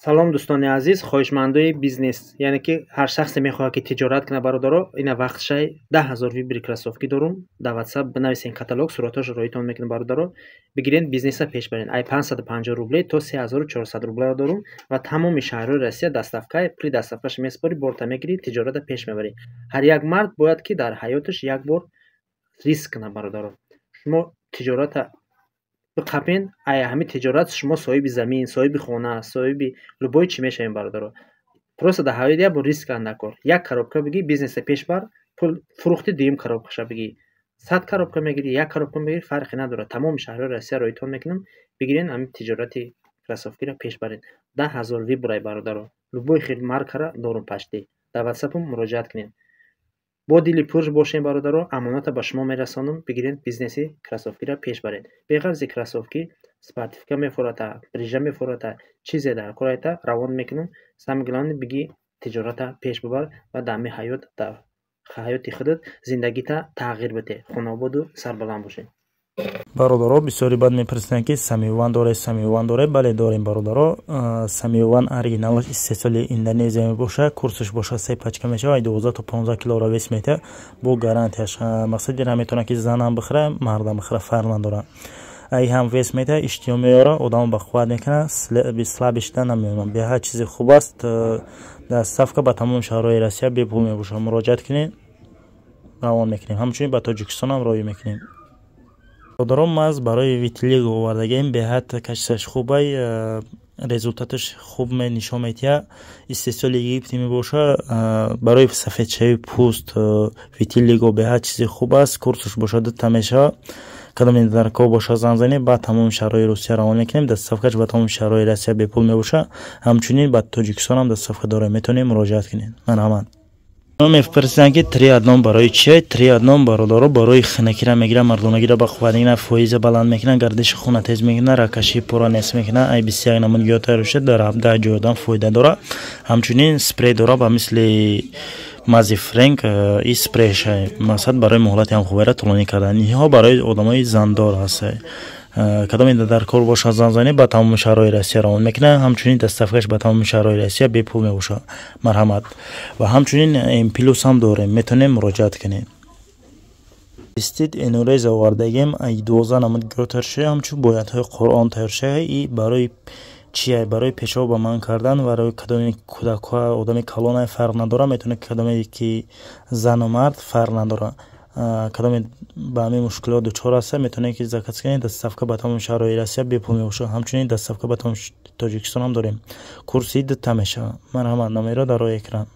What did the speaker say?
Салом, дӯстони азиз, хоҳишмандои бизнес, яъне ки ҳар шахсе мехоҳад, ки тиҷорат кунад. Бародаро, ина вақтшай, 10 000 выбор кроссовки дорум. Дар Ватсап бинависен, каталог, суратҳошро роитон мекунам. Бародаро, бигирен, бизнеса пеш барен. Ай 550 рубле то 3400 рублеро дорум ва тамоми шаҳрҳои Россия доставка. Пули доставкаша месупорӣ, борта мегирӣ, тиҷората пеш мебарӣ. Ҳар як мард бояд, ки дар ҳаёташ як бор риск кунад. Бародаро, шумо тиҷората биқапен, ай ҳамин тиҷорат шумо соҳиби замин, соҳиби хона, соҳиби любой чӣ мешавем. Бародаро, просто дар ҳаёт як бор риск кардан даркор. Як коробка бигӣ, бизнеса пеш бар, пул фурӯхтӣ, дуюм коробкаша бигӣ, 100 коробка мегирӣ, як коробка мегирӣ, фарқе надорад. Тамоми шаҳрҳои Россия роитон мекунам. Бигирен, ҳамин тиҷорати кроссовкиро пеш баред. 10 000 выбор ай, бародаро, любой хел маркара дорум почти. Дар Ватсапам муроҷиат кунед. Бо дили пур бошем, бародаро, амоната ба шумо мерасонам. Бигирен, бизнеси кроссовкиро пеш баред. Беғарзи кроссовки, спортивка мефурата, брижа мефурата, чизе дар корайта равон мекунам. Самое главное, бигӣ, тиҷората пеш бибар ва дар ҳамин ҳаёт, дар ҳаёти худат зиндагита тағйир бидеҳ. Хонаободу сарбаланд бошед. Бародаро, бисёри бад мепурсиданд, ки Самиван доре, Самиван доре? Бале, дорем, бародаро. Самиван оригиналаш истеҳсоли Индонезия мебошад. Курсаш бошад, се пачка мешавад, 12 то 15 килоро вес метиҳад, бо гарантияш. Мақсади наметавонад, ки занам бихӯра, мардам бихӯра, фарқ надорад. Ай ҳам вес метиҳад, иштиҳо меёрад, одамо ба қувват мекунад, слабый шуда намемонад. Беҳад чизи хуб аст. Доставка ба тамоми шаҳрҳои Россия бепул мебошад. Муроҷиат кунед, равон мекунем, ҳамчунин ба Тоҷикистонам роҳӣ мекунем. Бародарон, маз барои витилиго овардагием. Беҳад качестваш хубай, результаташ хуб нишон медиҳад. Истеҳсоли Египти мебошад. Барои сафедшавии пӯст витилиго беҳад чизи хуб аст. Курсаш бошад, дута мешавад. Кадоме дар кор бошад, занг занед, ба тамоми шаҳрҳои Русия равон мекунем. Доставкаш ба тамоми шаҳрҳои Россия бепул мебошад. Ҳамчунин ба Тоҷикистонам доставка дорем, метавонед муроҷиат кунед. Марҳамат. Мепурсиданд, ки три одном барои чие? Три одном, бародаро, барои хунакира мегирад, мардонагиро ба қувват мекунад, фоиза баланд мекунад, гардиши хуна тез мекунад, рагкашии пора нест мекунад. Ай 21 намуд гиёҳ тайёр шуда, дар 17 ҷой одам фоида дорад. Ҳамчунин спрей дорад ба мисли мази Френк и спрейша, мақсад барои муҳлати ҳам хубера тӯлонӣ кардан. Инҳо барои одамои зандор ҳаст. Кадоме дар кор бошад, занг занед, ба тамоми шаҳрҳои Россия равон мекунад. Ҳамчунин доставкаш ба тамоми шаҳрҳои Россия бепул мебошад. Марҳамат. Ва ҳамчунин М плюс ҳам дорем, метавонем муроҷиат кунед. Истид энурез овардагем, 12 намуд гиёҳ тайёр шуда, ҳамчун боятҳои Қуръон тайёр шуда. И барои чия? Барои пешоб ба манъ кардан, барои кадоме кӯдакҳо, одами калона, фарқ надорад, метавонад кадоме ки зану мард, фарқ надорад. Кадоме ба ҳамин мушкилот дучор аста, метавонед, ки заказ кунед. Доставка ба тамоми шаҳрҳои Россия бепул мебошад. Ҳамчунин доставка ба тамоми Тоҷикистон ҳам дорем. Курси дута мешавад. Марҳамат, номеро дар рӯи экран.